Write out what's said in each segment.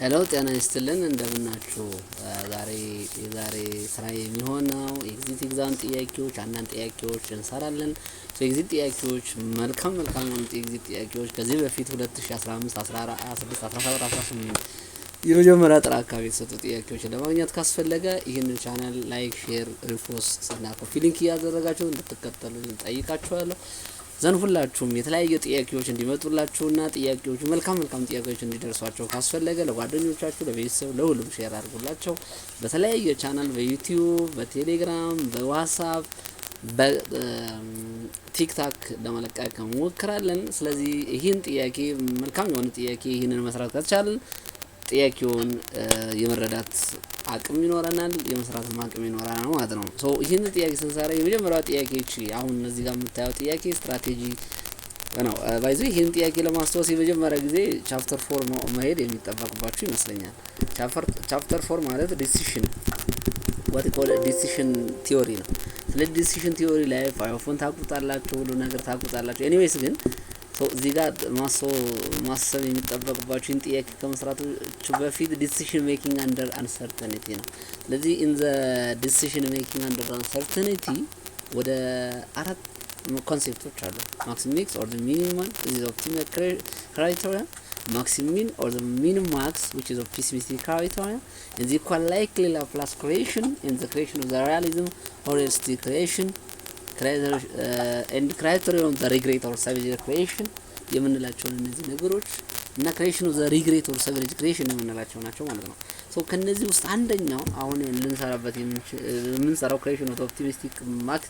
Hello፣ ጤና ይስጥልን፣ እንደምናችሁ። ዛሬ የዛሬ ስራ የሚሆነው exit exam ጥያቄዎች፣ አንዳንድ ጥያቄዎች እንሰራለን። Exit ጥያቄዎች፣ መልካም መልካም የሆኑት exit ጥያቄዎች ከዚህ በፊት 2015፣ 16፣ 17፣ 18 የመጀመሪያ ጥር አካባቢ የተሰጡ ጥያቄዎችን ለማግኘት ካስፈለገ ይህንን channel like፣ share፣ repost እና copy link እያደረጋችሁ እንድትከተሉ ጠይቃችኋለሁ። ዘንድ ሁላችሁም የተለያዩ ጥያቄዎች እንዲመጡላችሁና ጥያቄዎች መልካም መልካም ጥያቄዎች እንዲደርሷቸው ካስፈለገ ለጓደኞቻችሁ፣ ለቤተሰብ፣ ለሁሉም share አድርጉላቸው። በተለያየ ቻናል በዩቲዩብ፣ በቴሌግራም፣ በዋትሳፕ፣ በቲክታክ ለመለቀቅ እንሞክራለን። ስለዚህ ይህን ጥያቄ፣ መልካም የሆነ ጥያቄ፣ ይህንን መስራት ከቻልን ጥያቄውን የመረዳት አቅም ይኖረናል፣ የመስራትም አቅም ይኖረናል ማለት ነው። So ይህን ጥያቄ ስንሰራ የመጀመሪያው ጥያቄ እቺ አሁን እዚህ ጋር የምታየው ጥያቄ ስትራቴጂ ነው። By the way፣ ይህን ጥያቄ ለማስታወስ የመጀመሪያ ጊዜ chapter 4 መሄድ የሚጠበቅባችሁ ይመስለኛል። Chapter 4 ማለት decision, what call decision theory ነው። ስለ decision theory ላይ payoff ን ታውቁታላችሁ፣ ሁሉ ነገር ታውቁታላችሁ። Anyways ግን እዚህ ጋር ማሰብ የሚጠበቅባችሁ ይህን ጥያቄ ከመስራታችሁ በፊት decision making under uncertainty ነው። ስለዚህ in the decision making under uncertainty ወደ አራት concept ኦች አሉ። Maximax or the minimum is optimal criteria፣ maximin or the minimax, which is pessimistic criteria, and the equal likely Laplace creation and the creation of the realism or realistic creation and criterion of the regret or savage creation የምንላቸውን እነዚህ ነገሮች እና creation of the regret or savage creation የምንላቸው ናቸው ማለት ነው። So ከነዚህ ውስጥ አንደኛው አሁን ልንሰራበት የምንሰራው creation of optimistic max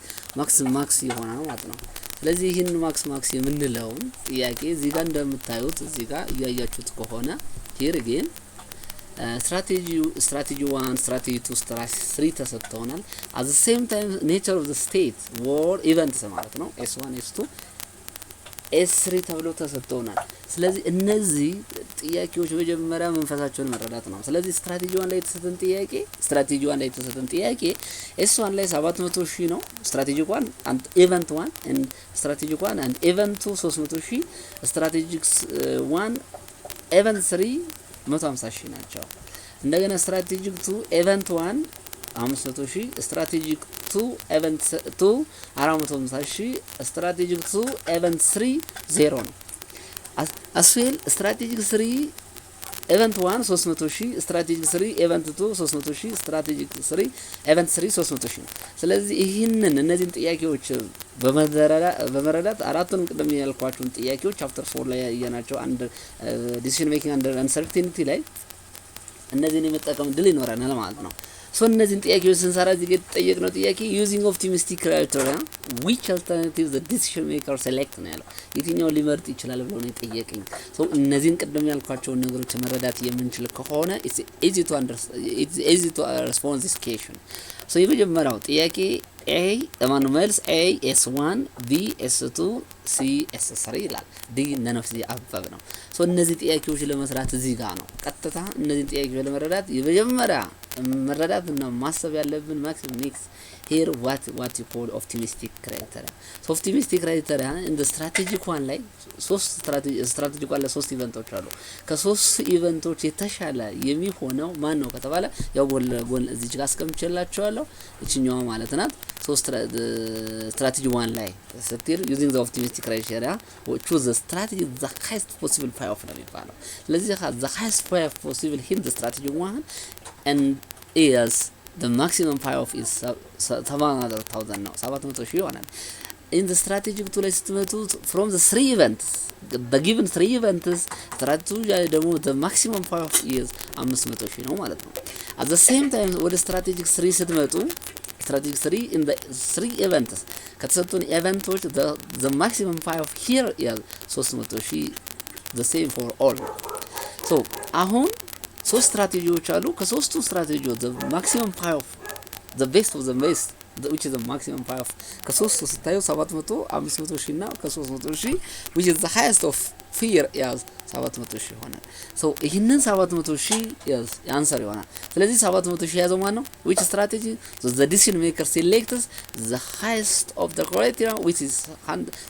max ይሆናል ማለት ነው። ስለዚህ ይህን max max የምንለውን ጥያቄ እዚህ ጋር እንደምታዩት፣ እዚህ ጋር እያያችሁት ከሆነ here again strategy 1፣ strategy 2፣ strategy 3 ተሰጥተውናል። At the same time nature of the state or events ማለት ነው S 1፣ S 2፣ S 3 ተብሎ ተሰጥተውናል። ስለዚህ እነዚህ ጥያቄዎች መጀመሪያ መንፈሳቸውን መረዳት ነው። ስለዚህ strategy 1 ላይ የተሰጠን ጥያቄ S 1 ላይ 700 ሺህ ነው። Strategic 1 and event 1 and strategic 1 and event 2 300 ሺህ፣ strategic 1 event 3 150 ሺህ ናቸው። እንደገና strategic 2 event 1 500 ሺህ፣ strategic 2 event 2 450 ሺህ፣ strategic 2 event 3 ዜሮ ነው። As well strategic 3 event 1 300 ሺህ፣ strategic 3 event 2 300 ሺህ፣ strategic 3 event 3 300 ሺህ ነው። ስለዚህ ይህንን እነዚህን ጥያቄዎች በመረዳት አራቱንም ቅድም ያልኳቸውን ጥያቄዎች chapter 4 ላይ ያየናቸው አንድ decision making under uncertainty ላይ እነዚህን የመጠቀም እድል ይኖረናል ማለት ነው። So እነዚህን ጥያቄዎች ስንሰራ እዚህ ጋር የተጠየቅነው ጥያቄ using optimistic criteria, which alternative the decision maker select ነው ያለው። የትኛውን ሊመርጥ ይችላል ብሎ ነው የጠየቀኝ። So እነዚህን ቅድም ያልኳቸውን ነገሮች መረዳት የምንችል ከሆነ it's easy to respond this question። So የመጀመሪያው ጥያቄ A ማነው መልስ A S 1፣ B S 2፣ C S 3 ይላል። D none of the above ነው። So እነዚህ ጥያቄዎች ለመስራት እዚህ ጋር ነው ቀጥታ እነዚህን ጥያቄዎች ለመረዳት የመጀመሪያ መረዳት እና ማሰብ ያለብን max max here what you call optimistic criteria። So optimistic criteria እንደ strategic 1 ላይ ሶስት strategic 1 ላይ ሶስት event ኦች አሉ። ከሶስት event ኦች የተሻለ የሚሆነው ማን ነው ከተባለ ያው ጎን ለጎን እዚህ ጋር አስቀምጬላችኋለሁ፣ እችኛዋ ማለት ናት። ሶስት strategy 1 ላይ ስትሄድ using the optimistic criteria, choose the strategy the highest possible payoff ነው የሚባለው። ስለዚህ the highest payoff possible in the strategy 1 and is the maximum payoff is 700,000 ነው፣ 700 ሺህ ይሆናል። In the strategic 2 ላይ ስትመጡ from the three events, the given three events, strategy ላይ ደግሞ the maximum payoff is 500 ሺህ ነው ማለት ነው። At the same time ወደ strategic 3 ስትመጡ strategic 3 in the three events ከተሰጡን event ኦች the maximum payoff here is 300 ሺህ, the same for all። So አሁን ሶስት ስትራቴጂዎች አሉ። ከሶስቱ ስትራቴጂዎች the maximum payoff, the best of the best, which is the maximum payoff ከሶስቱ ስታዩ 700፣ 500 ሺህ እና ከ300 ሺህ which is the highest of here is 700 ሺህ ይሆናል። So ይህንን 700 ሺህ is answer ይሆናል። ስለዚህ 700 ሺህ የያዘው ማን ነው? Which strategy? So the decision maker selects the highest of the criteria, which is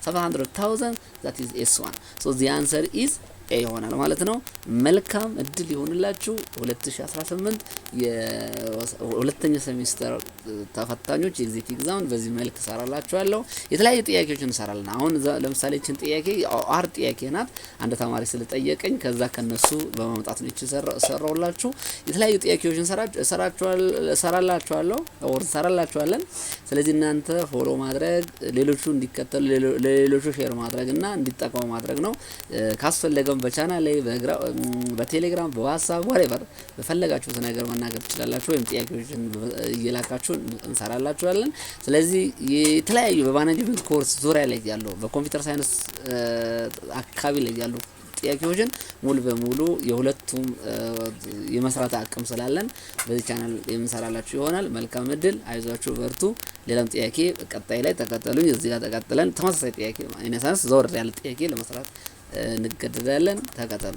700,000, that is S1. So the answer is A ይሆናል ማለት ነው። መልካም እድል ይሆንላችሁ። 2018 የሁለተኛ ሴሚስተር ተፈታኞች exit exam ን በዚህ መልክ እሰራላችኋለሁ። የተለያዩ ጥያቄዎችን እንሰራለን። አሁን ለምሳሌ ይችን ጥያቄ አር ጥያቄ ናት። አንድ ተማሪ ስለጠየቀኝ ከዛ ከነሱ በማምጣት ነው ይችን ሰራውላችሁ። የተለያዩ ጥያቄዎችን እሰራላችኋለሁ or እንሰራላችኋለን። ስለዚህ እናንተ follow ማድረግ፣ ሌሎቹ እንዲከተሉ ለሌሎቹ share ማድረግ እና እንዲጠቀሙ ማድረግ ነው። ካስፈለገም በቻናል ላይ፣ በቴሌግራም፣ በዋትሳፕ፣ whatever በፈለጋችሁት ነገር መናገር ትችላላችሁ፣ ወይም ጥያቄዎችን እየላካችሁ እንሰራላችኋለን። ስለዚህ የተለያዩ በ management course ዙሪያ ላይ ያለው፣ በ computer science አካባቢ ላይ ያሉ ጥያቄዎችን ሙሉ በሙሉ የሁለቱም የመስራት አቅም ስላለን በዚህ ቻናል የምንሰራላችሁ ይሆናል። መልካም እድል፣ አይዟችሁ፣ በርቱ። ሌላም ጥያቄ ቀጣይ ላይ ተከተሉኝ። እዚህ ጋር ተቀጥለን ተመሳሳይ ጥያቄ in a sense ዘወር ያለ ጥያቄ ለመስራት እንገደዳለን። ተከተሉ።